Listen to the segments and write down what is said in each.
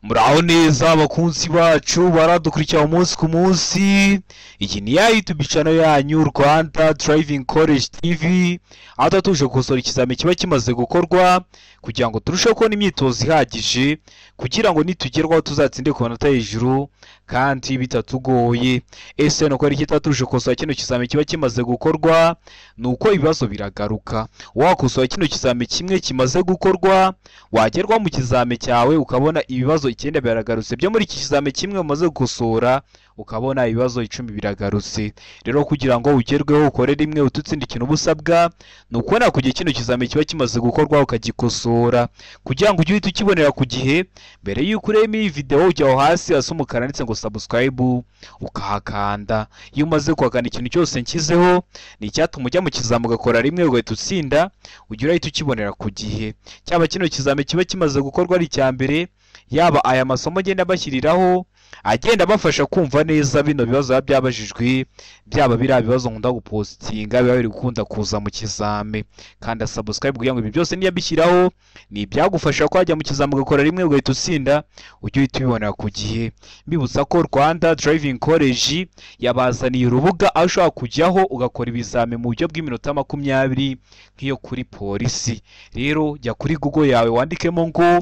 Muraho neza abakunzi bacu baradukurikira umunsi ku munsi. Iyi ni ya YouTube channel yanyu Rwanda Driving College TV, aho tuba tuje gukosora ikizami kiba kimaze gukorwa kugira ngo turusheho kubona imyitozo ihagije, kugira ngo nitugerwaho tuzatsinde ku manota hejuru kandi bitatugoye. Ese nuko ari tuba tuje gukosora kino kizami kiba kimaze gukorwa? Nuko ibibazo biragaruka. Wakosora kino kizami kimwe kimaze gukorwa, wagerwa mu kizami cyawe ukabona ibibazo 9 biragarutse byo muri iki kizami kimwe umaze gukosora, ukabona ibibazo 10 biragarutse. Rero kugira ngo ugerweho ukore rimwe ututsinda ikintu ubusabwa ni ukubona ku gihe kino kizami kiba kimaze gukorwa ukagikosora, kugira ngo ujye uhita ukibonera ku gihe. Mbere y'uko ureba iyi video ujya aho hasi hasa umukara ndetse ngo subscribe ukahakanda. Iyo umaze kuhakanda ikintu cyose nshyizeho ni icyatuma ujya mu kizami ugakora rimwe ugahita utsinda, ujya urahita ukibonera ku gihe. Cyaba kino kizami kiba kimaze gukorwa ari icya mbere, yaba aya masomo agenda bashyiriraho agenda abafasha kumva neza bino bibazo biba byabajijwe, byaba biriya bibazo nkunda gupostinga biba biri gukunda kuza mu kizami. Kanda subscribe kugira ngo ibi byose niyo bishyiraho ni ibyagufasha ko wajya mu kizami ugakora rimwe ugahita utsinda, ujye uhita ubibonera ku gihe. Mbibutsa ko Rwanda Driving College yabazaniye urubuga aho ushobora kujyaho ugakora ibizami mu buryo bw'iminota 20 nk'iyo kuri polisi. Rero jya kuri Google yawe wandikemo ngo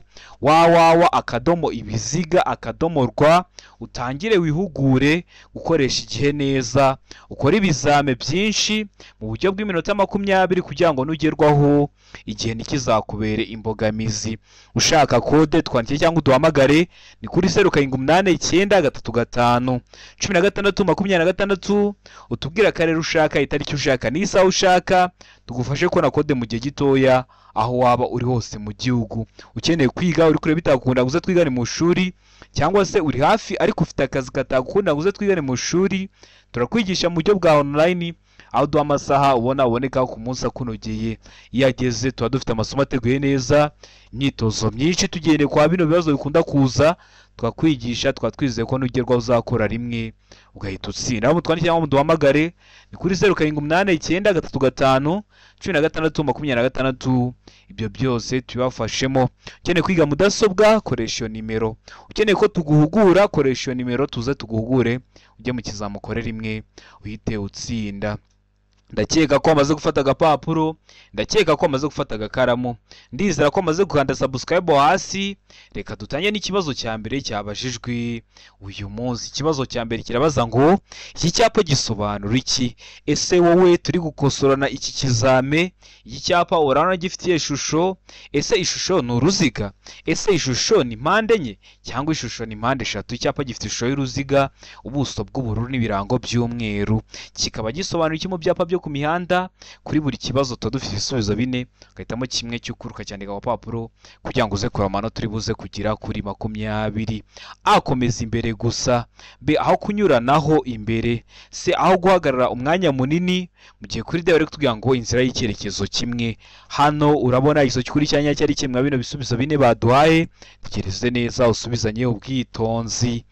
www.ibiziga.rwa, utangire wihugure gukoresha igihe neza, ukore ibizame byinshi mu buryo bw'iminota 20 kugira ngo nugerwaho igihe ntikizakubere imbogamizi. Ushaka kode twandike cyangwa uduhamagare ni kuri 0789 35 16 26, utubwire akarere ushaka, itariki ushaka n'isaha ushaka, tugufashe kubona kode mu gihe gitoya aho waba uri hose mu gihugu. Ukeneye kwiga uri kure bitakunda ngo uze twigane mu shuri, cyangwa se uri hafi ariko ufite akazi katakunda ngo uze twigane mu shuri, turakwigisha mu buryo bwa online aho duha amasaha ubona uboneka ku munsi akunogeye. Iyo ageze tuba dufite amasomo ateguye neza, imyitozo myinshi tugendeye kwa bino bibazo bikunda kuza, twakwigisha tukaba twizeye ko nugerwaho uzakora rimwe ugahita utsinda. Aho mutwandikira cyangwa muduhamagare ni kuri 0789 35 16 26. Ibyo byose tubafashemo. Ukeneye kwiga mudasobwa koresha iyo nimero, ukeneye ko tuguhugura koresha iyo nimero, tuze tuguhugure ujye mu kizami ukore rimwe uhite utsinda. Ndakeka ko amaze gufata agapapuro, ndakeka ko amaze gufata agakaramu, ndizera ko amaze gukanda subscribe hasi. Reka dutangire n'ikibazo cya mbere cyabajijwe uyu munsi. Ikibazo cya mbere kirabaza ngo iki cyapa gisobanura iki? Ese wowe turi gukosorana iki kizame, iki cyapa urabona gifitiye ishusho? Ese ishusho ni uruziga? Ese ishusho ni mpande enye cyangwa ishusho ni mpande eshatu? Icyapa gifite ishusho y'uruziga, ubuso bw'ubururu n'ibirango by'umweru, kikaba gisobanura iki mu byapa byo ku mihanda? Kuri buri kibazo tuba dufite ibisubizo 4, ugahitamo kimwe cy'ukuri ukacyandika ku papuro kugira ngo uze kureba amanota uri buze kugira kuri 20. A, komeza imbere gusa. B, aho kunyuranaho imbere. C, aho guhagarara umwanya munini. Mu gihe kuri D bari kutubwira ngo inzira y'icyerekezo kimwe. Hano urabona igiso cy'ukuri cya nyacyo ari kimwe bino bisubizo 4 baduhaye. Tekereze neza usubizanye ubwitonzi.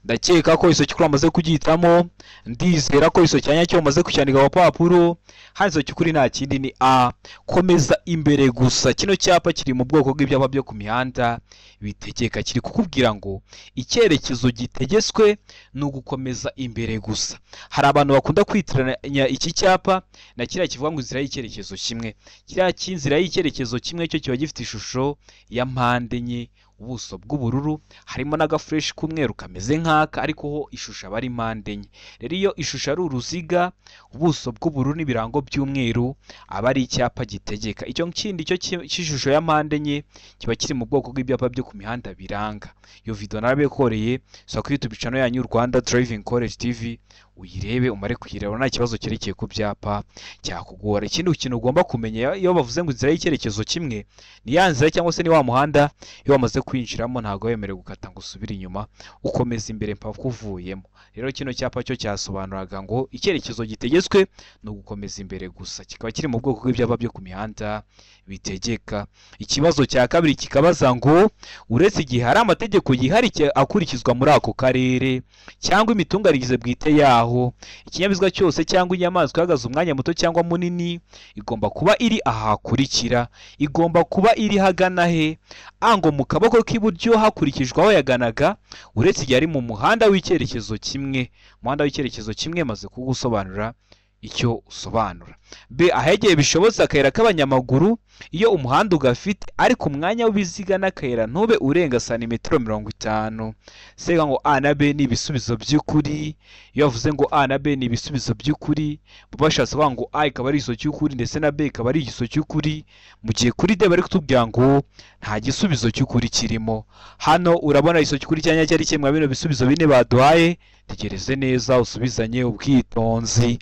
Ndakeka ko iso cy'ukuri amaze kugihitamo, ndizera ko iso cya nyacyo umaze kucyandika ku papuro. Hano iso cy'ukuri nta kindi ni A, komeza imbere gusa. Kino cyapa kiri mu bwoko bw'ibyapa byo ku mihanda bitegeka, kiri kukubwira ngo icyerekezo gitegetswe ni ugukomeza imbere gusa. Hari abantu bakunda kwitiranya iki cyapa na kiriya kivuga ngo inzira y'icyerekezo kimwe. Kiriya cy'inzira y'icyerekezo kimwe cyo kiba gifite ishusho ya mpande enye, ubuso bw'ubururu, harimo n'agafureshi k'umweru kameze nk'aka, ariko ho ishusho aba ari mpande enye. Rero iyo ishusho ari uruziga, ubuso bw'ubururu n'ibirango by'umweru, aba ari icyapa gitegeka. Icyo kindi cyo cy'ishusho ya mpande enye kiba kiri mu bwoko bw'ibyapa byo ku mihanda biranga. Iyo video narabekoreye, so kuri YouTube channel yanyu Rwanda Driving College TV uyirebe umare kuyireba, nta kibazo cyerekeye ku byapa cyakugora. Ikindi kintu ugomba kumenya, iyo bavuze ngo inzira y'icyerekezo kimwe ni ya nzira cyangwa se ni wa muhanda iyo wamaze kwinjiramo ntabwo wemerewe gukata ngo usubire inyuma, ukomeza imbere mpaka uvuyemo. Rero kino cyapa cyo cyasobanuraga ngo icyerekezo gitegetswe ni ugukomeza imbere gusa, kikaba kiri mu bwoko bw'ibyapa byo ku mihanda bitegeka. Ikibazo cya kabiri kikabaza ngo uretse igihe hari amategeko yihariye akurikizwa muri ako karere cyangwa imitunganyirize bwite yaho, ikinyabiziga cyose cyangwa inyamaswa ihagaze umwanya muto cyangwa munini igomba kuba iri ahakurikira. Igomba kuba iri hagana he? A ngo mu kaboko k'iburyo hakurikijwe aho yaganaga, uretse igihe ari mu muhanda w'icyerekezo kimwe. Umuhanda w'icyerekezo kimwe maze kugusobanura icyo usobanura. B ahegeye bishobotse akayira k'abanyamaguru iyo umuhanda ugafite, ariko umwanya w'ibiziga n'akayira ntube urenga santimetero 50. C ngo A na B ni ibisubizo by'ukuri. Iyo bavuze ngo A na B ni ibisubizo by'ukuri, bashatse kuvuga ngo A ikaba ari igisubizo cy'ukuri ndetse na B ikaba ari igisubizo cy'ukuri, mu gihe kuri D bari kutubwira ngo nta gisubizo cy'ukuri kirimo. Hano urabona igisubizo cy'ukuri cyanya cyari kimwe bino bisubizo bine baduhaye. Tegereze neza usubizanye ubwitonzi.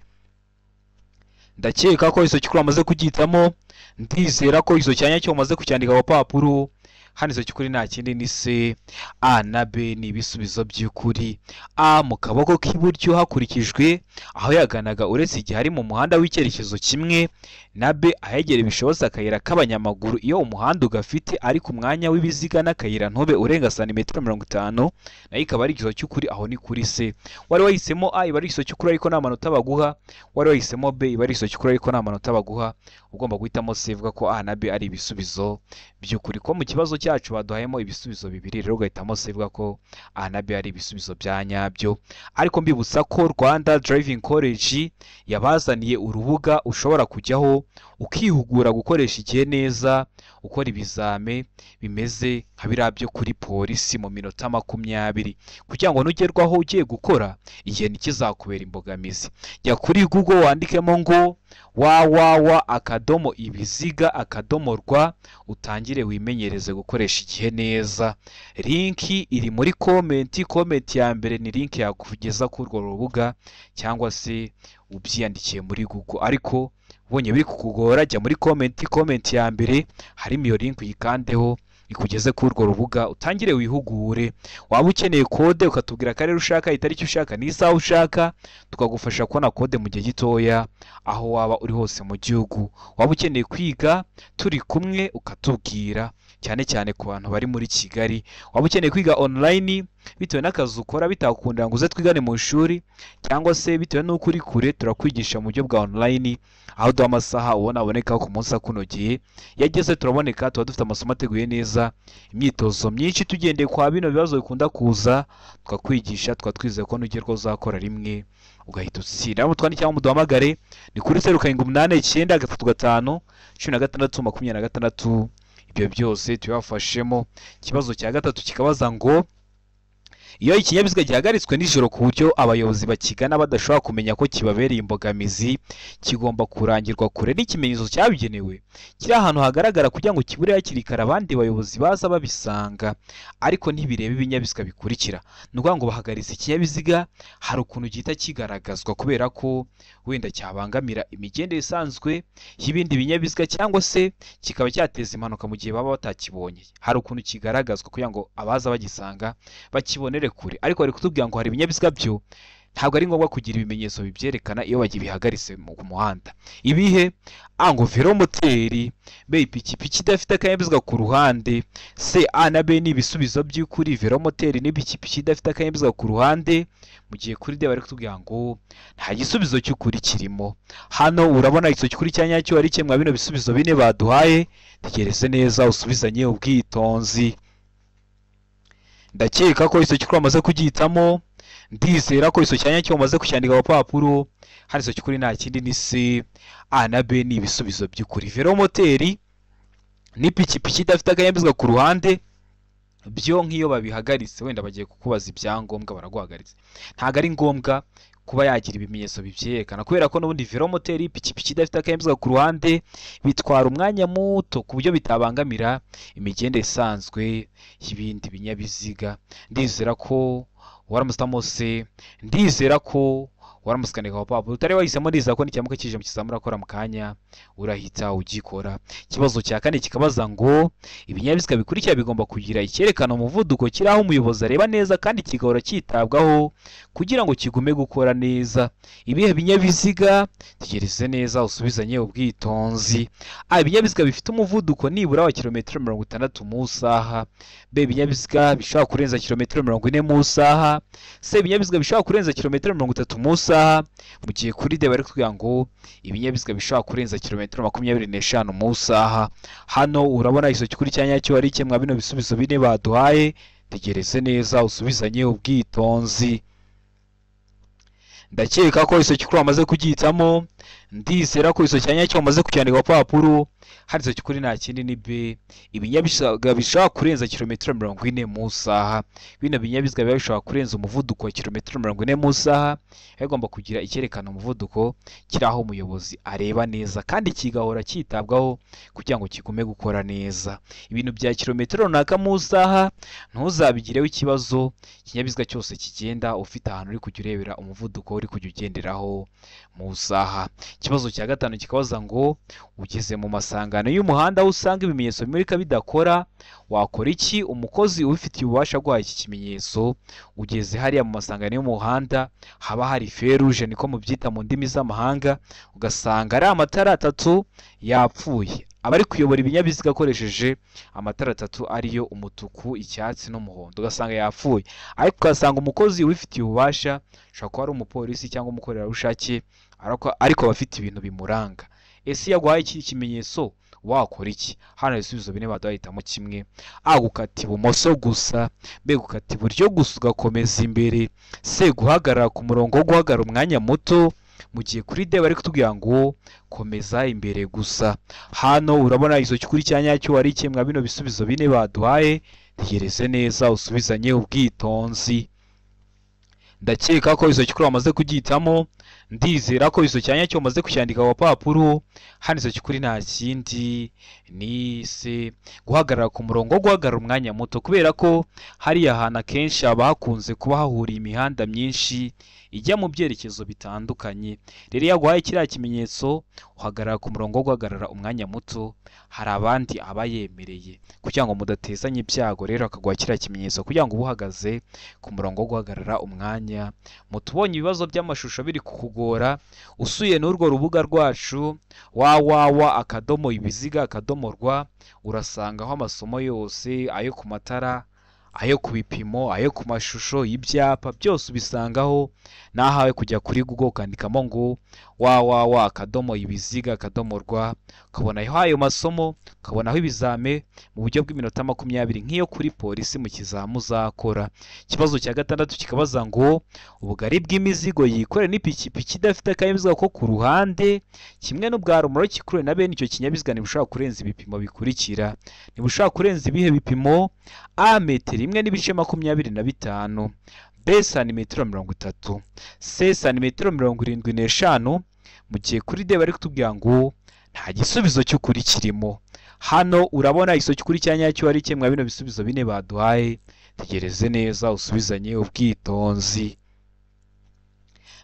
Ndakeka ko iso cy'ukuri wamaze kugitamo, ndizera ko iso cyanya cyo wamaze kucyandika ku papuro. Hano iso cy'ukuri nta kindi ni C. A na B ni ibisubizo by'ukuri. A mu kaboko k'iburyo hakurikijwe aho yaganaga, uretse igihe ari mu muhanda w'icyerekezo kimwe, na B ahegere bishobotse akayira k'abanyamaguru iyo umuhanda ugafite, ariko umwanya w'ibiziga n'akayira ntube urenga santimetero 50, nayo ikaba ari igisubizo cy'ukuri. Aho ni kuri C. Wari wahisemo A iba ari igisubizo cy'ukuri ariko nta manota baguha, wari wahisemo B iba ari igisubizo cy'ukuri ariko nta manota baguha. Ugomba guhitamo C, ivuga ko A na B ari ibisubizo by'ukuri. Ko mu kibazo cyacu baduhayemo ibisubizo bibiri, rero ugahitamo C ivuga ko A na B ari ibisubizo bya nyabyo. Ariko mbibutsa ko Rwanda Driving College yabazaniye urubuga ushobora kujyaho ukihugura gukoresha igihe neza, ukora ibizame bimeze nka biriya byo kuri polisi mu minota 20, kugira ngo nugerwaho ugiye gukora igihe ntikizakubera imbogamizi. Jya kuri Google wandikemo ngo www.ibiziga.rwa utangire wimenyereze gukoresha igihe neza. Linki iri muri komenti, komenti ya mbere ni linki yakugeza kuri urwo rubuga cyangwa se ubyiyandikiye muri Google. Ariko ubonye biri kukugora, jya muri komenti, komenti ya mbere harimo iyo link uyikandeho ikugeze kuri urwo rubuga utangire wihugure. Waba ukeneye kode ukatubwira akarere ushaka, itariki ushaka n'isaha ushaka, tukagufasha kubona kode mu gihe gitoya aho waba uri hose mu gihugu. Waba ukeneye kwiga turi kumwe ukatubwira, cyane cyane ku bantu bari muri Kigali. Waba ukeneye kwiga online bitewe n'akazi ukora bitakukundira ngo uze twigane mu ishuri, cyangwa se bitewe n'uko uri kure, turakwigisha mu buryo bwa online aho duha amasaha ubona aboneka ku munsi akunogeye. Yageze turaboneka, tuba dufite amasomo ateguye neza, imyitozo myinshi tugendeye kwa bino bibazo bikunda kuza, tukakwigisha, tukaba twizeye ko nugerwa uzakora rimwe ugahita utsinda. Mutwandike cyangwa muduhamagare ni kuri 0 7 8 9 3 5 16 26. Ibyo byose tubafashemo. Ikibazo cya gatatu kikabaza ngo iyo ikinyabiziga gihagaritswe nijoro ku buryo abayobozi bakigana badashobora kumenya ko kibabereye imbogamizi, kigomba kurangirwa kure n'ikimenyetso cyabigenewe kiri ahantu hagaragara kugira ngo kibure hakiri kare abandi bayobozi baza babisanga, ariko ntibirebe ibinyabiziga bikurikira. Ni ukuvuga ngo bahagaritse ikinyabiziga, hari ukuntu gihita kigaragazwa kubera ko wenda cyabangamira imigendere isanzwe y'ibindi binyabiziga cyangwa se kikaba cyateza impanuka mu gihe baba batakibonye. Hari ukuntu kigaragazwa kugira ngo abaza bagisanga bakibonere kure. Ariko bari kutubwira ngo hari ibinyabiziga byo ntabwo ari ngombwa kugira ibimenyetso bibyerekana iyo bagibihagaritse mu muhanda. Ibihe? A ngo velomoteri, B ipikipiki idafite akanyabiziga ku ruhande, C A na B ni ibisubizo by'ukuri, velomoteri n'ipikipiki idafite akanyabiziga ku ruhande, mu gihe kuri D bari kutubwira ngo nta gisubizo cy'ukuri kirimo. Hano urabona igisubizo cy'ukuri cya nyacyo ari kimwe bino bisubizo bine baduhaye. Tegereze neza usubizanye ubwitonzi. Ndakeka ko igisubizo cy'ukuri wamaze kugihitamo, ndizera ko igisubizo cya nyacyo wamaze kucyandika ku papuro. Hano igisubizo cy'ukuri nta kindi ni C, A na B ni ibisubizo by'ukuri. Velomoteri n'ipikipiki idafite akanyabiziga ku ruhande byo nk'iyo babihagaritse, wenda bagiye kukubaza ibyangombwa baraguhagaritse, ntabwo ari ngombwa kuba yagira ibimenyetso bibyerekana, kubera ko n'ubundi velomoteri, ipikipiki idafite akanyabiziga ku ruhande bitwara umwanya muto ku buryo bitabangamira imigendere isanzwe y'ibindi binyabiziga. Ndizera ko waramusitamo C, ndizera ko Waramutse ukandika ku papuro utari wahisemo, ndizera ko nikiramuka kije mu kizamini urakora mu kanya urahita ugikora. Ikibazo cya kane kikabaza ngo ibinyabiziga bikurikira bigomba kugira icyerekana umuvuduko kiri aho umuyobozi areba neza kandi kigahora cyitabwaho kugira ngo kigume gukora neza. Ibihe binyabiziga? Tegereze neza usubizanye ubwitonzi. A, ibinyabiziga bifite umuvuduko nibura wa kilometero 60 mu isaha. B, ibinyabiziga bishobora kurenza kilometero 40 mu isaha. C, ibinyabiziga bishobora kurenza kilometero 30 mu isaha. Mu gihe kuri D bari kutubwira ngo ibinyabiziga bishobora kurenza kilometero 25 mu isaha. Hano urabona igiso cy'ukuri cya nyacyo ari kimwe bino bisubizo bine baduhaye. Tegereze neza usubizanye ubwitonzi. Ndakeka ko igiso cy'ukuri wamaze kugihitamo, ndizera ko igiso cya nyacyo wamaze kucyandika ku papuro. Hano igiso cy'ukuri nta kindi ni B, ibinyabiziga bishobora kurenza kilometero 40 mu isaha. Bino binyabiziga biba bishobora kurenza umuvuduko wa kilometero 40 mu isaha, bigomba kugira icyerekana umuvuduko kiri aho umuyobozi areba neza kandi kigahora cyitabwaho kugira ngo kigume gukora neza. Ibintu bya kilometero runaka mu isaha ntuzabigireho ikibazo, ikinyabiziga cyose kigenda ufite ahantu uri kujya urebera umuvuduko uri kujya ugenderaho mu isaha. Ikibazo cya gatanu kikabaza ngo ugeze mu masangano y'umuhanda aho usanga ibimenyetso bimurika bidakora, wakora iki? Umukozi ubifitiye ububasha aguhaye iki kimenyetso. Ugeze hariya mu masangano y'umuhanda haba hari feruje, niko mubyita mu ndimi z'amahanga, ugasanga ari amatara atatu yapfuye. Abari kuyobora ibinyabiziga akoresheje amatara atatu ariyo umutuku, icyatsi n'umuhondo, ugasanga yapfuye. Ariko ugasanga umukozi ubifitiye ububasha, ashobora kuba ari umupolisi cyangwa umukorerabushake, ariko aba afite ibintu bimuranga. Ese iyo aguhaye iki kimenyetso wakora iki? Hano ibisubizo bine baduhitamo kimwe. A, gukata ibumoso gusa. B, gukata iburyo gusa ugakomeza imbere. C, guhagarara ku murongo wo guhagarara umwanya muto. Mu gihe kuri D bari kutubwira ngo komeza imbere gusa. Hano urabona igiso cy'ukuri cya nyacyo ari kimwe bino bisubizo bine baduhaye. Tegereze neza usubizanye ubwitonzi. Ndakeka ko igiso cy'ukuri wamaze kugihitamo, ndizera ko igiso cya nyacyo wamaze kucyandika ku papuro. Hano igiso cy'ukuri nta kindi ni C, guhagarara ku murongo wo guhagarara umwanya muto, kubera ko hariya hantu akenshi haba hakunze kuba hahuriye imihanda myinshi ijya mu byerekezo bitandukanye. Rero iyo aguhaye kiriya kimenyetso uhagarara ku murongo wo guhagarara umwanya muto, hari abandi aba yemereye kugira ngo mudatezanye ibyago. Rero akaguha kiriya kimenyetso kugira ngo ube uhagaze ku murongo wo guhagarara umwanya muto. Ubonye ibibazo by'amashusho biri kukugora, usuye n'urwo rubuga rwacu www.ibiziga.rw, urasangaho amasomo yose, ayo ku matara, ayo ku bipimo, ayo ku mashusho y'ibyapa, byose ubisangaho. Nahawe kujya kuri Google ukandikamo ngo www.ibiziga.rw, ukabonaho ayo masomo, ukabonaho ibizame mu buryo bw'iminota 20 nk'iyo kuri polisi mu kizamu uzakora. Ikibazo cya gatandatu kikabaza ngo ubugari bw'imizigo yikoreye n'ipikipiki idafite akanyabiziga ko ku ruhande kimwe n'ubwa romoroki ikuruwe na bene icyo kinyabiziga ntibushobora kurenza ibipimo bikurikira. Ntibushobora kurenza ibihe bipimo? A, metero 1.25, B, santimetero 30, C, santimetero 75. Mu gihe kuri D bari kutubwira ngo nta gisubizo cy'ukuri kirimo. Hano urabona igiso cy'ukuri cya nyacyo ari kimwe bino bisubizo bine baduhaye. Tegereze neza usubizanye ubwitonzi.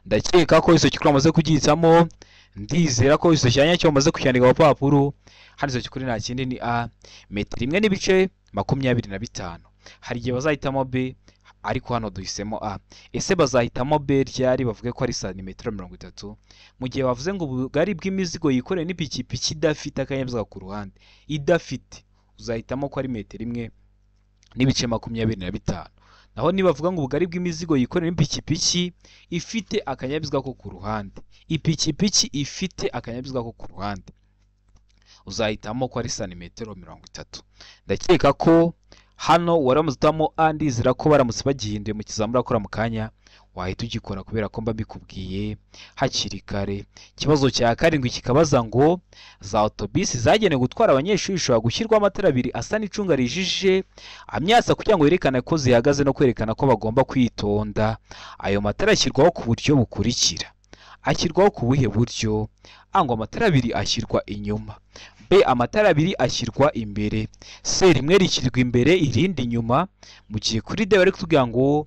Ndakeka ko igiso cy'ukuri wamaze kugihitamo, ndizera ko igiso cya nyacyo wamaze kucyandika ku papuro. Hano igiso cy'ukuri nta kindi ni A, metero 1.25. Hari igihe bazahitamo B, ariko hano duhisemo A. Ese bazahitamo B ryari bavuge ko ari santimetero 30? Mu gihe bavuze ngo ubugari bw'imizigo yikoreye n'ipikipiki idafite akanyabiziga ku ruhande, idafite, uzahitamo ko ari metero 1.25. Naho nibavuga ngo ubugari bw'imizigo yikoreye n'ipikipiki ifite akanyabiziga ko ku ruhande, ipikipiki ifite akanyabiziga ko ku ruhande, uzahitamo ko ari santimetero 30. Ndakeka ko hano waramutse utamo A, ndizera ko baramutse bagihinduye mu kizamini urakora mu kanya wahita ugikora, kubera ko mba mbikubwiye hakiri kare. Ikibazo cya karindwi kikabaza ngo za otobisi zagenewe gutwara abanyeshuri zishobora gushyirwaho amatara abiri asa n'icunga rijije amyatsa kugira ngo yerekane ko zihagaze no kwerekana ko bagomba kwitonda. Ayo matara ashyirwaho ku buryo bukurikira. Ashyirwaho ku buhe buryo? A, ngo amatara abiri ashyirwa inyuma. B, amatara abiri ashyirwa imbere. C, rimwe rishyirwa imbere irindi inyuma. Mu gihe kuri D bari kutubwira ngo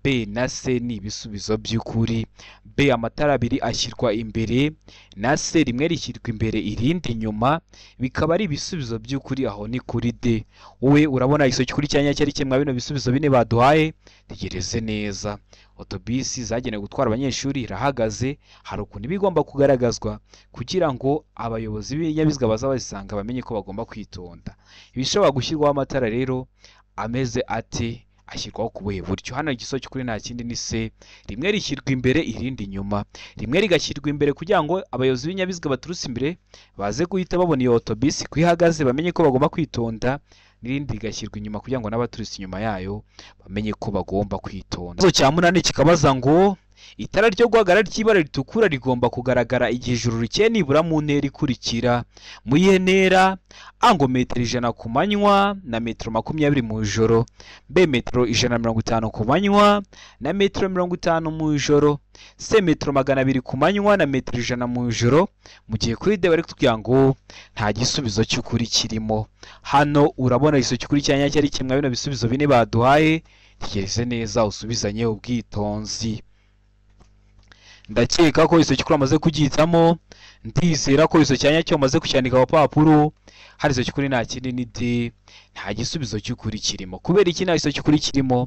B na C ni ibisubizo by'ukuri. B amatara abiri ashyirwa imbere na C rimwe rishyirwa imbere irindi inyuma, bikaba ari ibisubizo by'ukuri. Aho ni kuri D. Wowe urabona igisubizo cy'ukuri cya nyacyo ari kimwe bino bisubizo bine baduhaye? Tegereze neza. Otobisi zagenewe gutwara abanyeshuri irahagaze, hari ukuntu iba igomba kugaragazwa kugira ngo abayobozi b'ibinyabiziga bazabasanga bamenye ko bagomba kwitonda. Ibishobora gushyirwaho amatara rero ameze ate, ashyirwaho ku buhe buryo? Hano igisubizo cy'ukuri nta kindi ni C, rimwe rishyirwa imbere irindi inyuma, rimwe rigashyirwa imbere kugira ngo abayobozi b'ibinyabiziga baturutse imbere baze guhita babona iyo otobisi ko ihagaze bamenye ko bagomba kwitonda, n'irindi rigashyirwa inyuma kugira ngo n'abaturutse inyuma yayo bamenye ko bagomba kwitonda. Ikibazo cya munani kikabaza ngo itara ryo guhagarara ry'ibara ritukura rigomba kugaragara igihe ijuru rikeye nibura mu ntera ikurikira. Mu iyihe ntera? A ngo metero 100 ku manywa na metero 20 mu ijoro, B metero 150 ku manywa na metero 50 mu ijoro, C metero 200 ku manywa na metero 100 mu ijoro. Mu gihe kuri D bari kutubwira ngo nta gisubizo cy'ukuri kirimo. Hano urabona igisubizo cy'ukuri cya nyacyo ari kimwe bino bisubizo bine baduhaye. Tegereze neza usubizanye ubwitonzi. Ndakeka ko igisubizo cy'ukuri amaze kugihitamo, ndizera ko igisubizo cya nyacyo umaze kucyandika ku papuro. Hari igisubizo cy'ukuri nta kindi ni D, nta gisubizo cy'ukuri kirimo. Kubera iki nta gisubizo cy'ukuri kirimo?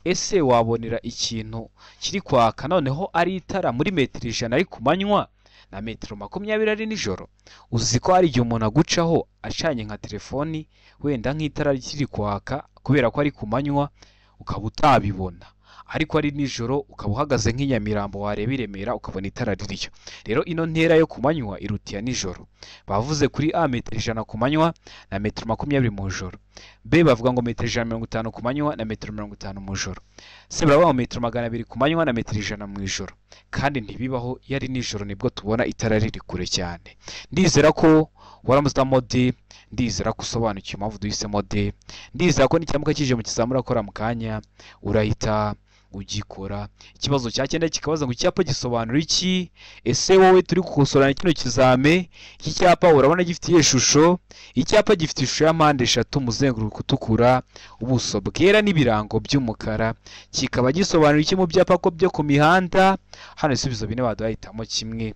Ese wabonera ikintu kiri kwaka noneho ari itara muri metero 100 ari ku manywa na metero 20 ari nijoro? Uzi ko hari igihe umuntu agucaho acanye nka telefoni wenda nk'itara rikiri kwaka kubera ko ari ku manywa ukaba utabibona, ariko ari nijoro ukaba uhagaze nk'inyamirambo wareba i Remera ukabona itara ririyo. Rero ino ntera yo ku manywa iruta iya nijoro. Bavuze kuri A metero 100 ku manywa na metero 20 mu ijoro, B bavuga ngo metero 150 ku manywa na metero 50 mu ijoro, C baravuga ngo metero 200 ku manywa na metero 100 mu ijoro. Kandi ntibibaho, iyo ari nijoro nibwo tubona itara riri kure cyane. Ndizera ko waramutse D, ndizera ko usobanukiwe impamvu duhisemo D, ndizera ko n'icyamuka kije mu kizamura akora mu kanya urahita ugikora. Ikibazo cya cyenda kikabaza ngo icyapa gisobanura iki? Ese wowe turi gukosorana kino kizame, iki cyapa urabona gifite iyihe shusho? Icyapa gifite ishusho ya mpande eshatu, umuzenguruko utukura, ubuso bwera n'ibirango by'umukara. Kikaba gisobanura iki mu byapa ko byo ku mihanda? Hano ibisubizo bine baduhitamo kimwe.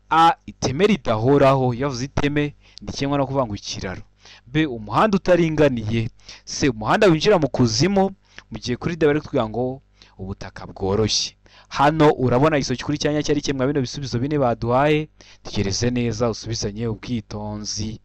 A iteme ridahoraho, yavuze iteme ni kimwe no kuvuga ngo ikiraro. B umuhanda utaringaniye, C umuhanda winjira mu kuzimu, mu gihe kuri D bari kutubwira ngo ubutaka bworoshye. Hano urabona igisubizo cy'ukuri cya nyacyo ari kimwe bino bisubizo bine baduhaye. Tegereze neza usubizanye ubwitonzi.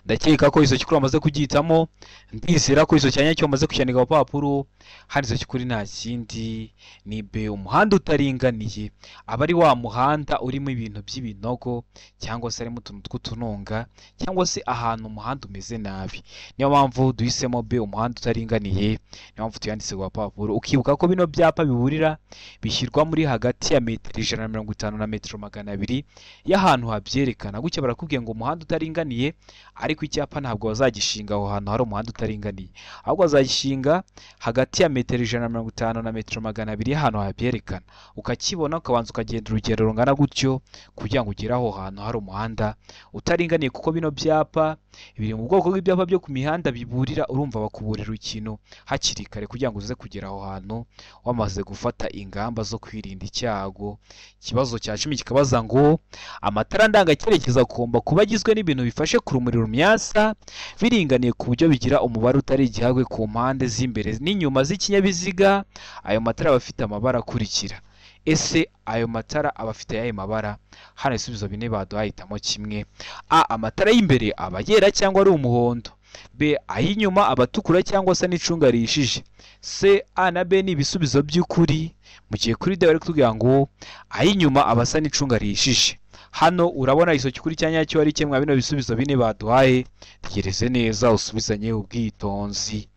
Ndakeka ko igisubizo cy'ukuri wamaze kugihitamo, ndizera ko igisubizo cya nyacyo wamaze kucyandika ku papuro. Hano igisubizo cy'ukuri nta kindi ni B umuhanda utaringaniye. Aba ari wa muhanda urimo ibintu by'ibinogo cyangwa se harimo utuntu tw'utununga cyangwa se ahantu umuhanda umeze nabi. Niyo mpamvu duhisemo B umuhanda utaringaniye, niyo mpamvu tuyanditse ku papuro. Ukibuka ko bino byapa biburira bishyirwa muri hagati ya metero 150 na metero 200 y'ahantu habyerekana. Gutya barakubwiye ngo umuhanda utaringaniye, ariko icyapa ntabwo bazagishinga aho hantu hari umuhanda utaringaniye, ahubwo bazagishinga hagati ya metero 150 na metero 200 y'ahantu habyerekana. Ukakibona ukabanza ukagenda urugendo rungana gutyo kugira ngo ugere aho hantu hari umuhanda utaringaniye, kuko bino byapa biri mu bwoko bw'ibyapa byo ku mihanda biburira. Urumva bakuburira ikintu hakiri kare kugira ngo uze kugera aho hantu wamaze gufata ingamba zo kwirinda icyago. Ikibazo cya 10 kikabaza ngo amatara ndangacyerekezo agomba kuba agizwe n'ibintu bifashe ku rumuri rumyasa biringaniye ku buryo bigira umubare utari igihagwe ku mpande z'imbere n'inyuma z'ikinyabiziga. Ayo matara aba afite amabara akurikira. Ese ayo matara aba afite ayahe mabara? Hano ibisubizo bine baduhitamo kimwe. A amatara y'imbere aba yera cyangwa ari umuhondo, B ay'inyuma aba atukura cyangwa se n'icunga rihishije, C A na B ni ibisubizo by'ukuri, mu gihe kuri D bari kutubwira ngo ay'inyuma aba asa n'icunga rihishije. Hano urabona igisubizo cy'ukuri cya nyacyo ari kimwe bino bisubizo bine baduhaye. Tegereze neza usubizanye ubwitonzi.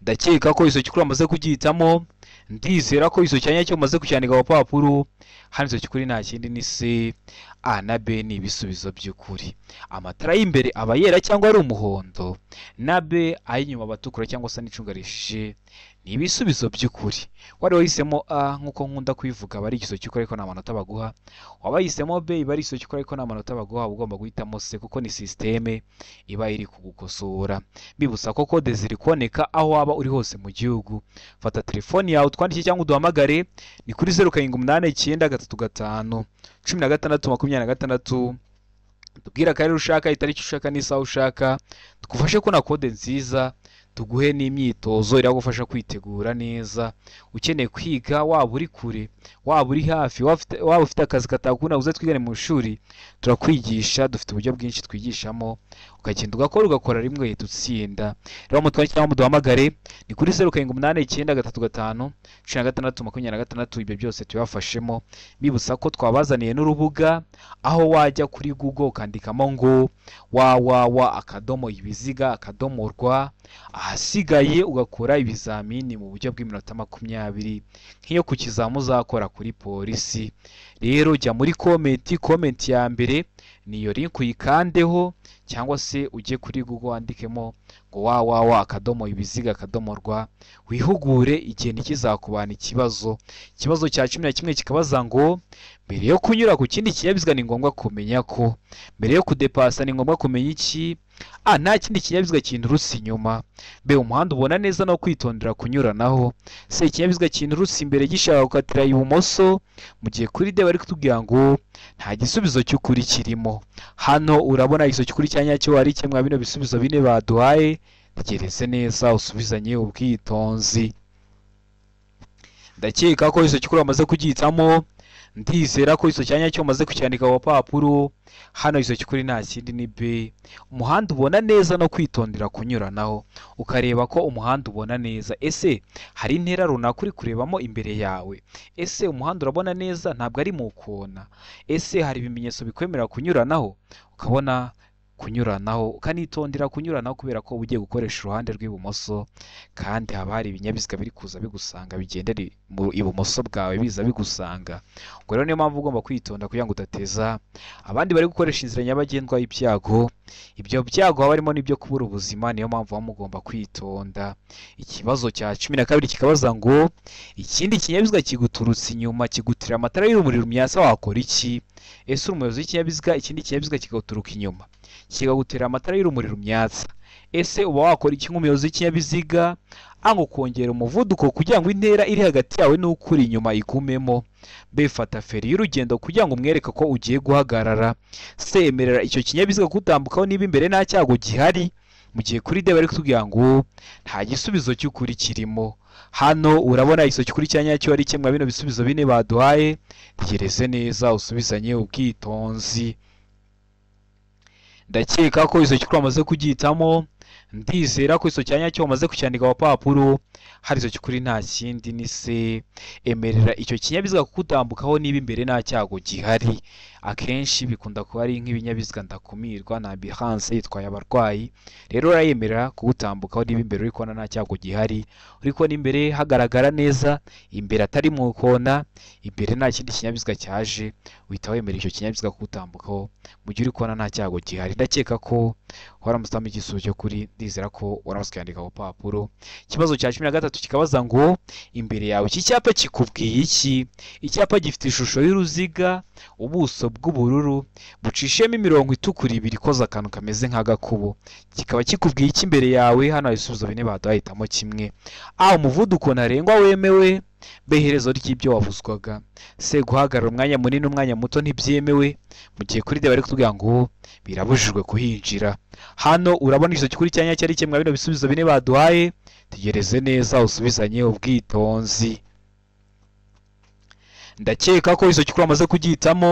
Ndakeka ko igisubizo cy'ukuri wamaze kugihitamo, Ndizera ko iso cyanya cyo umaze kucyandika ku papuro. Hano icyo cy'ukuri nta kindi ni C, A na B ni ibisubizo by'ukuri. Amatara y'imbere aba yera cyangwa ari umuhondo, na B ay'inyuma abatukura cyangwa se n'icunga rishije ni ibisubizo by'ukuri. Wari wahisemo A nk'uko nkunda kubivuga aba ari igisubizo cy'ukuri ariko nta manota baguha, waba wahisemo B iba ari igisubizo cy'ukuri ariko nta manota baguha, uba ugomba guhitamo C kuko ni sisiteme iba iri kugukosora. Bibutsa ko kode ziri kuboneka aho waba uri hose mu gihugu. Fata telefoni yawe utwandike cyangwa uduhamagare, ni kuri 0789 35 16 26. Tubwire akarere ushaka, itariki ushaka n'isaha ushaka, tugufashe kubona kode nziza, tuguhe n'imyitozo iragufasha kwitegura neza. Ukeneye kwiga, waba uri kure, waba uri hafi, waba ufite akazi katakunda uze twigane mu ishuri, turakwigisha. Dufite uburyo bwinshi twigishamo, ukagenda ugakora ugakora rimwe uhita utsinda. Rero mutwandikire cyangwa muduhamagare, ni kuri 0789 35 16 26. Ibyo byose tubafashemo. Bibutsa ko twabazaniye n'urubuga aho wajya kuri Google ukandikamo ngo www.ibiziga.rwa, ahasigaye ugakora ibizamini mu buryo bw'iminota 20 nk'iyo ku kizamu uzakora kuri polisi. Rero jya muri komenti, komenti ya mbere niyo link uyikandeho, cyangwa se ujye kuri Google wandikemo ngo www.ibiziga.rwa, wihugure igihe ntikizakubana ikibazo. Ikibazo cya 11 kikabaza ngo mbere yo kunyura ku kindi kinyabiziga ni ngombwa kumenya ko, mbere yo kudepasa ni ngombwa kumenya iki? A, nta kindi kinyabiziga kinturutse inyuma. B, umuhanda ubona neza no kwitondera kunyuranaho. C, ikinyabiziga kinturutse imbere gishaka gukatira ibumoso. Mu gihe kuri D bari kutubwira ngo nta gisubizo cy'ukuri kirimo. Hano urabona igisubizo cy'ukuri cya nyacyo ari kimwe bino bisubizo bine baduhaye. Tegereze neza usubizanye ubwitonzi. Ndakeka ko igisubizo cy'ukuri bamaze kugihitamo. Ndizera ko iso cyanya cyo umaze kucyandika ku papuro. Hano iso cy'ukuri nta kindi ni B, umuhanda ubona neza no kwitondera kunyuranaho, ukareba ko umuhanda ubona neza. Ese hari intera runaka uri kurebamo imbere yawe? Ese umuhanda urabona neza ntabwo ari mu kona? Ese hari ibimenyetso bikwemerera kunyuranaho? Ukabona kunyuranaho, ukanitondera kunyuranaho kubera ko ugiye gukoresha uruhande rw'ibumoso, kandi haba hari ibinyabiziga biri kuza bigusanga bigendera ibumoso bwawe biza bigusanga. Ubwo rero niyo mpamvu ugomba kwitonda kugira ngo udateza abandi bari gukoresha inzira nyabagendwa ibyago. Ibyo byago haba harimo n'ibyo kubura ubuzima, niyo mpamvu muba mugomba kwitonda. Ikibazo cya 12 kikabaza ngo ikindi kinyabiziga kiguturutse inyuma kigutira amatara y'urumuri rumyasa wakora iki? Ese uri umuyobozi w'ikinyabiziga, ikindi kinyabiziga kiguturuka inyuma kikagutera amatara y'urumuri rumyatsa, ese uba wakora iki nk'umuyobozi w'ikinyabiziga? A, ngo kongera umuvuduko kugira ngo intera iri hagati yawe n'ukuri inyuma igumemo. B, fata feri y'urugendo kugira ngo umwereke ko ugiye guhagarara. C, emerera icyo kinyabiziga kutambukaho niba imbere nta cyago gihari. Mu gihe kuri D bari kutubwira ngo nta gisubizo cy'ukuri kirimo. Hano urabona igisubizo cy'ukuri cya nyacyo ari kimwe bino bisubizo bine baduhaye. Tegereze neza usubizanye ubwitonzi. Ndakeka ko iso cy'ukuri bamaze kugihitamo. Ndizera ko iso cya nyacyo bamaze kucyandika ku papuro. Hari iso cy'ukuri nta kindi ni C, emerera icyo kinyabiziga kukutambukaho niba imbere nta cyago gihari. Akenshi bikunda kuba ari nk'ibinyabiziga ndakumirwa na ambulance itwaye abarwayi, rero urayemerera kugutambukaho niba imbere uri kubona nta cyago gihari, uri kubona imbere hagaragara neza, imbere atari mu kona, imbere nta kindi kinyabiziga cyaje, uhita wemera icyo kinyabiziga kugutambukaho mu gihe uri kubona nta cyago gihari. Ndakeka ko waramutse utama igisubizo cy'ukuri, ndizera ko waramutse ukandika ku papuro. Ikibazo cya 13 kikabaza ngo imbere yawe iki cyapa kikubwiye iki? Icyapa gifite ishusho y'uruziga, ubuso bw'ubururu bucishemo imirongo itukura ibiri ikoze akantu kameze nk'agakubo, kikaba kikubwiye iki imbere yawe? Hano hari ibisubizo bine baduhaye, hitamo kimwe. A, umuvuduko ntarengwa wemewe. B, iherezo ry'ibyo wabuzwaga. C, guhagarara umwanya munini umwanya muto ntibyemewe. Mu gihe kuri D bari kutubwira ngo birabujijwe kuhinjira. Hano urabona igisubizo cy'ukuri cya nyacyo ari kimwe bino bisubizo bine baduhaye. Tegereze neza usubizanye ubwitonzi. Ndakeka ko iso cy'ukuri bamaze kugihitamo.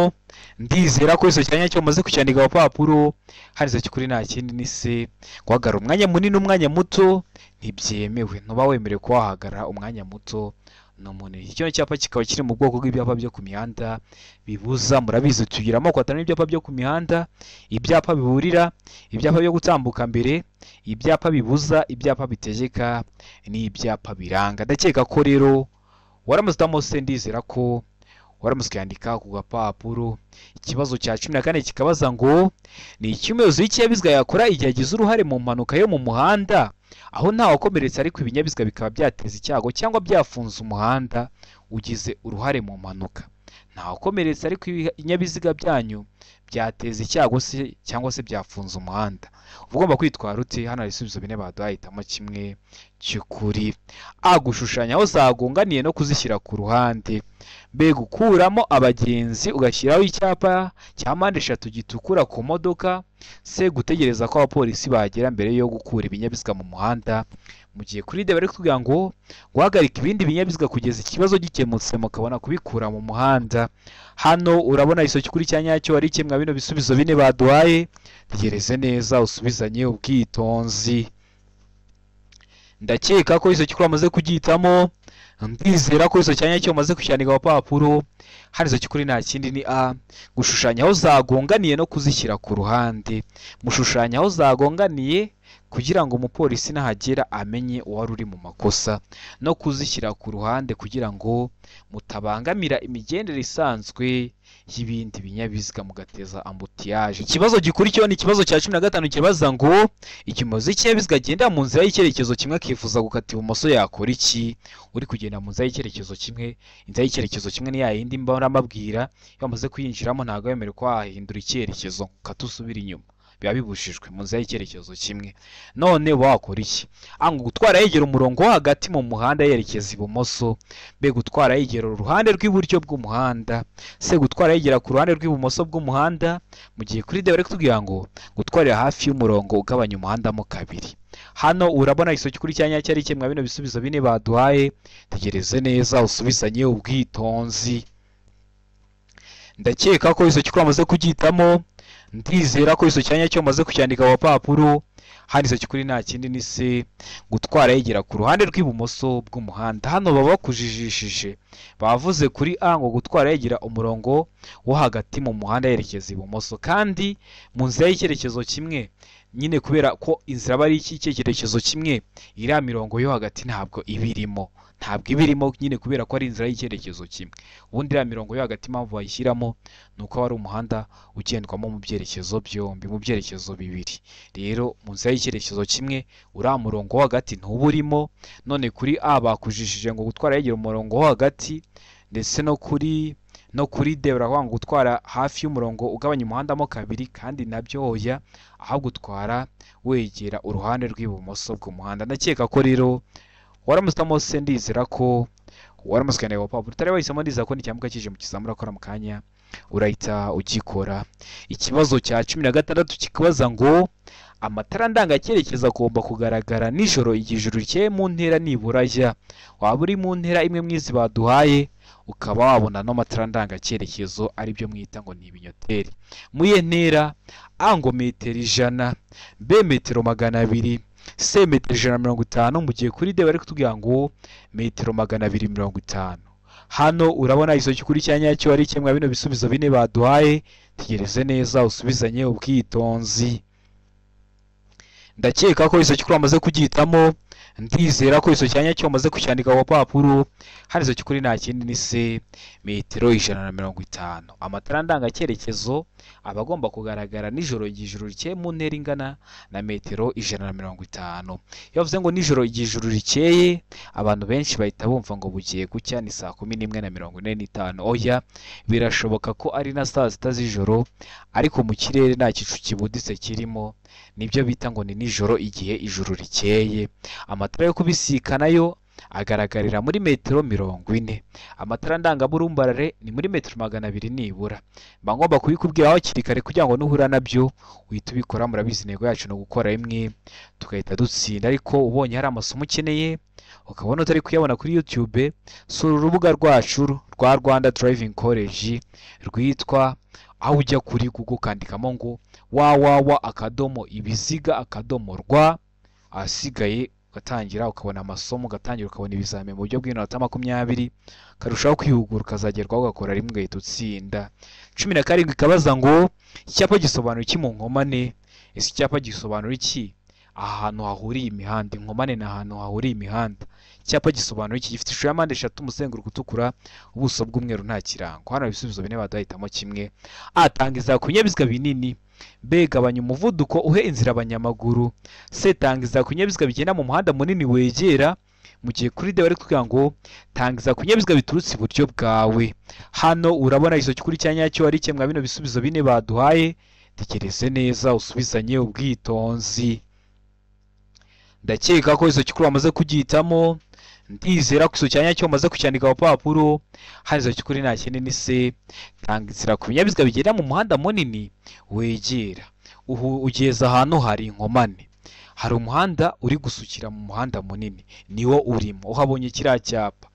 Ndizera ko iso cya nyacyo bamaze kucyandika ku papuro. Hano iso cy'ukuri nta kindi ni C, guhagarara umwanya munini umwanya muto ntibyemewe, ntuba wemerewe kuba wahagarara umwanya muto n'umunini. Iki cyapa kikaba kiri mu bwoko bw'ibyapa byo ku mihanda bibuza. Murabizi tugira amoko atanu y'ibyapa byo ku mihanda: ibyapa biburira, ibyapa byo gutambuka mbere, ibyapa bibuza, ibyapa bitegeka n'ibyapa biranga. Ndakeka ko rero Waramutse se ndizera ko waramutse ukandika ku gapapuro. Ikibazo cya 14 kikabaza ngo ni iki umuyobozi w'ikinyabiziga yakora igihe agize uruhare mu mpanuka yo mu muhanda aho ntawakomeretse ariko ibinyabiziga bikaba byateza icyago cyangwa byafunze umuhanda? Ugize uruhare mu mpanuka, ntawakomeretse ariko ibinyabiziga byanyu byateza icyago se cyangwa se byafunze umuhanda, uba ugomba kwitwara ute? Hano hari ibisubizo bine baduhaye, hitamo kimwe cy'ukuri. A, gushushanya aho zagonganiye no kuzishyira ku ruhande. B, gukuramo abagenzi ugashyiraho icyapa cya mpande eshatu gitukura ku modoka. C, gutegereza ko abapolisi bagera mbere yo gukura ibinyabiziga mu muhanda. Mu gihe kuri D bari kutubwira ngo guhagarika ibindi binyabiziga kugeza ikibazo gikemutse mukabona kubikura mu muhanda. Hano urabona isoki kuri cya nyacyo ari kimwe bino bisubizo bine baduhaye. Tegereze neza usubizanye ubwitonzi. Ndakeka ko isoki kuri amaze kugihitamo, ndizera ko isoki nyacyo umaze kucyandika ku papuro. Hano isoki kuri nta kindi ni A, gushushanya aho zagonganiye no kuzishyira ku ruhande. Mushushanya aho zagonganiye kugira ngo umupolisi nahagera amenye uwari uri mu makosa, no kuzishyira ku ruhande kugira ngo mutabangamira imigendere isanzwe y'ibindi binyabiziga mugateza ambutiyaje. Ikibazo gikurikiyeho ni ikibazo cya 15 kibaza ngo igihe umuyobozi w'ikinyabiziga agenda mu nzira y'icyerekezo kimwe akifuza gukata ibumoso yakora iki? Uri kugenda mu nzira y'icyerekezo kimwe, inzira y'icyerekezo kimwe ni ya yindi mbahora mbabwira, iyo wamaze kuyinjiramo ntabwo wemerewe ko wahindura icyerekezo ukata usubira inyuma, biba bibujijwe mu nzira y'icyerekezo kimwe. None wakora iki? A, ngo gutwara yegera umurongo wo hagati mu muhanda yerekeza ibumoso. B, gutwara yegera uruhande rw'iburyo bw'umuhanda. C, gutwara yegera ku ruhande rw'ibumoso bw'umuhanda. Mu gihe kuri D bari kutubwira ngo gutwarira hafi y'umurongo ugabanya umuhanda mo kabiri. Hano urabona isoki kuri cya nyacyo ari kimwe bino bisubizo bine baduhaye. Tegereze neza usubizanye ubwitonzi. Ndakeka ko isoki kuri amaze kugihitamo, ndizera ko isoki nyacyo umaze kucyandika ku papuro. Hano isoki kuri nta kindi ni C, gutwara yegera ku ruhande rw'ibumoso bw'umuhanda. Hano baba bakujijishije, bavuze kuri A ngo gutwara yegera umurongo wo hagati mu muhanda yerekeza ibumoso, kandi mu nzira y'icyerekezo kimwe nyine kubera ko inzira aba ari icyerekezo kimwe, iriya mirongo yo hagati ntabwo ibirimo, ntabwo ibirimo nyine kubera ko ari inzira y'icyerekezo kimwe. Ubundi iriya mirongo yo hagati impamvu bayishyiramo ni uko ari umuhanda ugendwamo mu byerekezo byombi, mu byerekezo bibiri. Rero mu nzira y'icyerekezo kimwe uriya murongo wo hagati ntuba urimo. None kuri A bakujijije ngo gutwara yegera umurongo wo hagati, ndetse no kuri D baravuga ngo gutwara hafi y'umurongo ugabanya umuhanda mo kabiri, kandi nabyo oya, aho gutwara wegera uruhande rw'ibumoso bw'umuhanda. Ndakeka ko rero waramutse se ndizera ko waramutse ukandika ku papuro utari wahisemo, ndizera ko nicyamuka kije mu kizamura akora mu kanya urahita ugikora. Ikibazo cya 16 kikabaza ngo amatara ndangacyerekezo agomba kugaragara nijoro igihe ijuru rikeye mu ntera nibura ya waba uri mu ntera imwe mwizi baduhaye ukaba wabona no matara ndangacyerekezo aribyo mwita ngo ni ibinyoteri. Muye ntera A ngo metero 100, B metero 200, C metero 150, mu gihe kuri D bari kutubwira ngo metero 250. Hano urabona isoki kuri cya nyacyo ari kimwe bino bisubizo bine baduhaye. Tegereze neza usubizanye ubwitonzi. Ndakeka ko isoki kuri amaze kugihitamo, ndizera ko isoki nyacyo umaze kucyandika ku papuro. Hano isoki kuri nta kindi ni C, metero 150. Amatara ndangacyerekezo aba agomba kugaragara nijoro igihe ijuru rikeye mu ntera ingana na metero 150. Iyo bavuze ngo nijoro igihe ijuru rikeye, abantu benshi bahita bumva ngo bugiye gucya ni saa 11:45. Oya, birashoboka ko ari na saa 6 z'ijoro, ariko mu kirere nta gicu kibuditse kirimo, nibyo bita ngo ni nijoro igihe ijuru rikeye. Amatara yo kubisikana yo agaragarira muri metero 40. Amatara ndangaburumbarare ni muri metero 200 nibura. Mba ngomba kubikubwira hakiri kare kugira ngo nuhura nabyo uhite ubikora. Murabizi intego yacu ni ugukora imwe tugahita dutsinda, ariko ubonye hari amasomo ukeneye ukabona utari kuyabona kuri YouTube, sura urubuga rwacu rwa Rwanda Driving College rwitwa, aho ujya kuri Google ukandikamo ngo www.ibiziga.rwa, ahasigaye ugatangira ukabona amasomo, ugatangira ukabona ibizamini mu buryo bw'iminota 20, ukarushaho kwihugura ukazagerwaho ugakora rimwe ugahita utsinda. 17 ikabaza ngo icyapa gisobanura iki mu nkomane? Ese icyapa gisobanura iki? Ahantu hahuriye imihanda, inkomane ni ahantu hahuriye imihanda. Icyapa gisobanura iki? Gifite ishusho ya mpande eshatu, umuzenguruko utukura, ubuso bw'umweru, nta kirango. Hano ibisubizo bine baduhitamo kimwe. A, tanga inzira ku binyabiziga binini. B, gabanya umuvuduko uhe inzira abanyamaguru. C, tanga inzira ku binyabiziga bigenda mu muhanda munini wegera. Mu gihe kuri D bari kugira ngo tanga inzira ku binyabiziga biturutse iburyo bwawe. Hano urabona igiso cy'ukuri cya nyacyo ari kimwe bino bisubizo bine baduhaye. Tekereze neza usubizanye ubwitonzi. Ndakeka ko igiso cy'ukuri wamaze kugihitamo. Ndizera ko igiso cya nyacyo wamaze kucyandika ku papuro. Hano igiso cy'ukuri nta kindi ni C, tanga inzira ku binyabiziga bigenda mu muhanda munini wegera. Ugeze ahantu hari inkomane, hari umuhanda uri gusukira mu muhanda munini, niwo urimo uhabonye kiriya cyapa.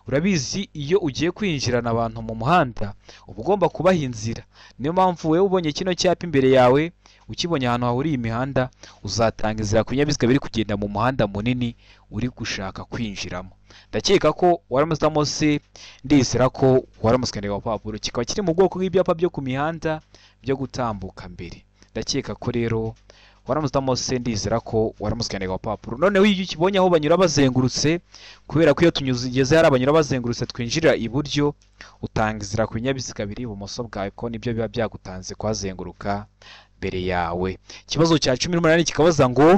Urabizi iyo ugiye kwinjirana abantu mu muhanda uba ugomba kubaha inzira. Niyo mpamvu wowe ubonye kino cyapa imbere yawe, ukibonye ahantu hahuriye imihanda, uzatanga inzira ku binyabiziga biri kugenda mu muhanda munini uri gushaka kwinjiramo. Ndakeka ko waramutse C, ndizera ko waramutse ukandika ku papuro. Kikaba kiri mu bwoko bw'ibyapa byo ku mihanda byo gutambuka mbere. Ndakeka ko rero waramutse C, ndizera ko waramutse ukandika ku papuro. Noneho iyo ukibonye aho banyura bazengurutse, kubera ko iyo tugeze hari abanyura bazengurutse twinjirira iburyo, utanga inzira ku binyabiziga biri ibumoso bwawe, ko nibyo biba byagutanze kuhazenguruka mbere yawe. Ikibazo cya 18 kikabaza ngo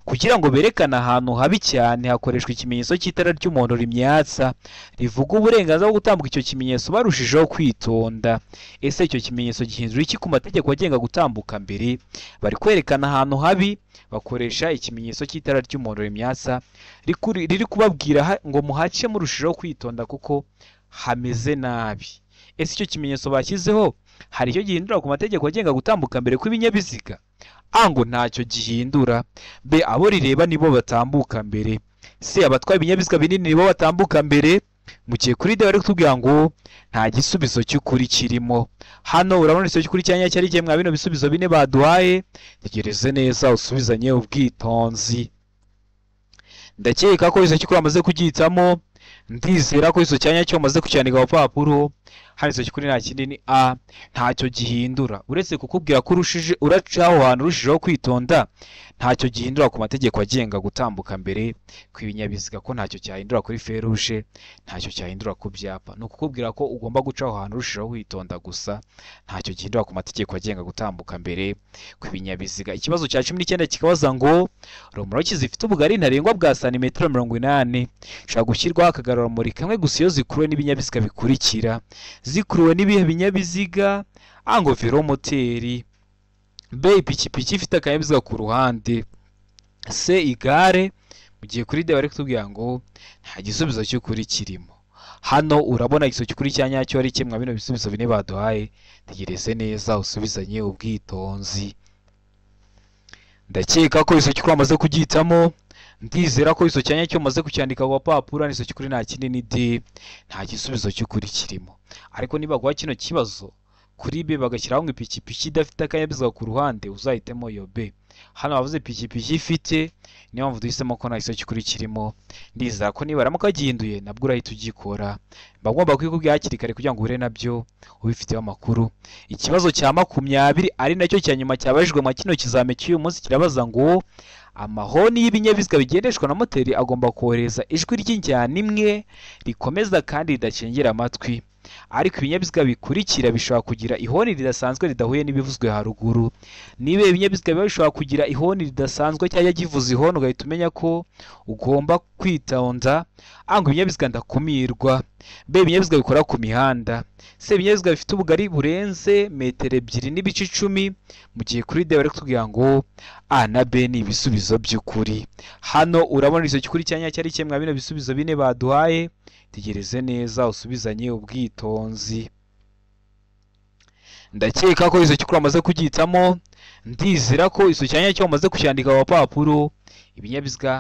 kugira ngo berekane ahantu habi cyane hakoreshwa ikimenyetso cy'itara ry'umuhondo rimyatsa rivuga uburenganzira bwo gutambuka icyo kimenyetso barushijeho kwitonda. Ese icyo kimenyetso gihindura iki ku mategeko agenga gutambuka mbere? Bari kwerekana ahantu habi bakoresha ikimenyetso cy'itara ry'umuhondo rimyatsa riri kubabwira ngo muhace murushijeho kwitonda kuko hameze nabi. Ese icyo kimenyetso bashyizeho hari icyo gihindura ku mategeko agenga gutambuka mbere kw'ibinyabiziga? A, ngo ntacyo gihindura. B, abo rireba nibo batambuka mbere. C, abatwaye ibinyabiziga binini nibo batambuka mbere. Mu gihe kuri D bari kutubwira ngo nta gisubizo cy'ukuri kirimo. Hano urabona igisubizo cy'ukuri cya nyacyo ari kimwe bino bisubizo bine baduhaye. Tegereze neza usubizanye ubwitonzi. Ndakeka ko igisubizo cy'ukuri wamaze kugihitamo. Ndizera ko igisubizo cya nyacyo wamaze kucyandika ku papuro. Hano igisubizo cy'ukuri nta kindi ni A, ntacyo gihindura. Uretse kukubwira ko urushije uraca aho hantu urushijeho kwitonda, ntacyo gihindura ku mategeko agenga gutambuka mbere kw'ibinyabiziga, ko ntacyo cyahindura kuri feruje, ntacyo cyahindura ku byapa. Ni ukukubwira ko ugomba guca aho hantu urushijeho kwitonda gusa, ntacyo gihindura ku mategeko agenga gutambuka mbere kw'ibinyabiziga. Ikibazo cya 19 kikabaza ngo romoroki zifite ubugari ntarengwa bwa santimetero 80 zishobora gushyirwaho akagarurarumuri kamwe gusa iyo zikuruwe n'ibinyabiziga bikurikira. Zikuruwe n'ibihe binyabiziga? A, ngo velomoteri. B, ipikipiki ifite akanyabiziga ku ruhande. C, igare. Mu gihe kuri D bari kutubwira ngo nta gisubizo cy'ukuri kirimo. Hano urabona igisubizo cy'ukuri cya nyacyo ari kimwe bino bisubizo bine baduhaye. Tegereze neza usubizanye ubwitonzi. Ndakeka ko igisubizo cy'ukuri wamaze kugihitamo. Ndizera ko igisubizo cya nyacyo umaze kucyandika ku papuro. Igisubizo cy'ukuri nta kindi ni D, nta gisubizo cy'ukuri kirimo. Ariko niba baguha kino kibazo kuri B bagashyiraho ngo ipikipiki idafite akanyabiziga ku ruhande, uzahitemo iyo B. Hano bavuze ipikipiki ifite, niyo mpamvu duhisemo ko nta gisubizo cy'ukuri kirimo. Ndizera ko niba baramuka bagihinduye nabwo urahita ugikora. Mba ngomba kubikubwira hakiri kare kugira ngo uhure nabyo ubifiteho amakuru. Ikibazo cya 20 ari nacyo cya nyuma cyabajijwe mu kino kizame cy'uyu munsi kirabaza ngo amahoni y'ibinyabiziga bigendeshwa na moteri agomba kohereza ijwi ry'injyana imwe rikomeza kandi ridacengera amatwi. Ariko ibinyabiziga bikurikira bishobora kugira ihoni ridasanzwe ridahuye n'ibivuzwe haruguru. Niba ibinyabiziga biba bishobora kugira ihoni ridasanzwe cyangwa kivuze ihoni ugahita umenya ko ugomba kwitonda. A, ngo ibinyabiziga ndakumirwa. B, ibinyabiziga bikora ku mihanda. C, ibinyabiziga bifite ubugari burenze metero 2.10. Mu gihe kuri D bari kutubwira ngo A na B ni ibisubizo by'ukuri. Hano urabona igisubizo cy'ukuri cya nyacyo ari kimwe bino bisubizo bine baduhaye. Tegereze neza usubizanye ubwitonzi. Ndakeka ko igisubizo cy'ukuri wamaze kugihitamo. Ndizera ko igisubizo cya nyacyo wamaze kucyandika ku papuro. Ibinyabiziga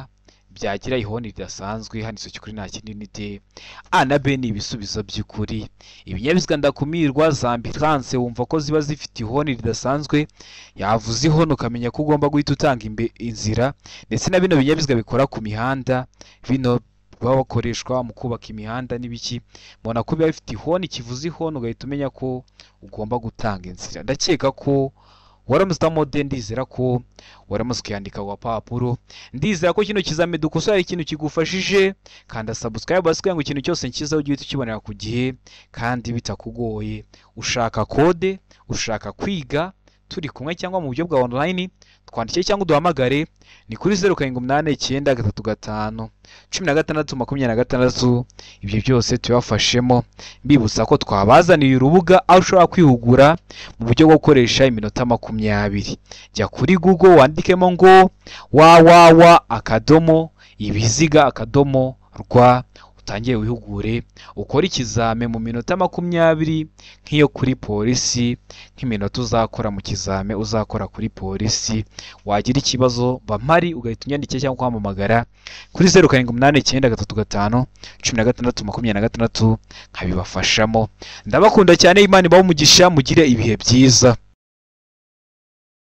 byagira ihoni ridasanzwe, hano igisubizo cy'ukuri nta kindi ni D. A na B ni ibisubizo by'ukuri. Ibinyabiziga ndakumirwa za ambilanse wumva ko ziba zifite ihoni ridasanzwe, yavuze ihoni ukamenya ko ugomba guhita utanga inzira. Ndetse na bino binyabiziga bikora ku mihanda, bino baba bakoreshwa mu kubaka imihanda n'ibiki, mbona ko biba bifite ihoni kivuze ihoni ugahita umenya ko ugomba gutanga inzira. Ndakeka ko Waramutse utamode, ndizera ko waramutse ukiyandika ku gapapuro. Ndizera ko kino kizami dukosora ari ikintu kigufashije. Kanda subscribe basi kugira ngo ikintu cyose nshyizeho ujye uhita ukibonera ku gihe kandi bitakugoye. Ushaka kode, ushaka kwiga turi kumwe cyangwa mu buryo bwa online, twandikire cyangwa uduhamagare, ni kuri 07893516. Ibyo byose tubafashemo. Mbibutsa ko twabazaniye urubuga aho ushobora kwihugura mu buryo bwo gukoresha iminota 20. Jya kuri Google wandikemo ngo www.ibiziga.rwa, utangire wihugure, ukore ikizame mu minota 20 nk'iyo kuri polisi, nk'iminota uzakora mu kizame uzakora kuri polisi. Wagira ikibazo bampari ugahita unyandikira cyangwa ukampamagara kuri 07893516 nkabibafashamo. Ndabakunda cyane, Imana ibahe umugisha, mugire ibihe byiza.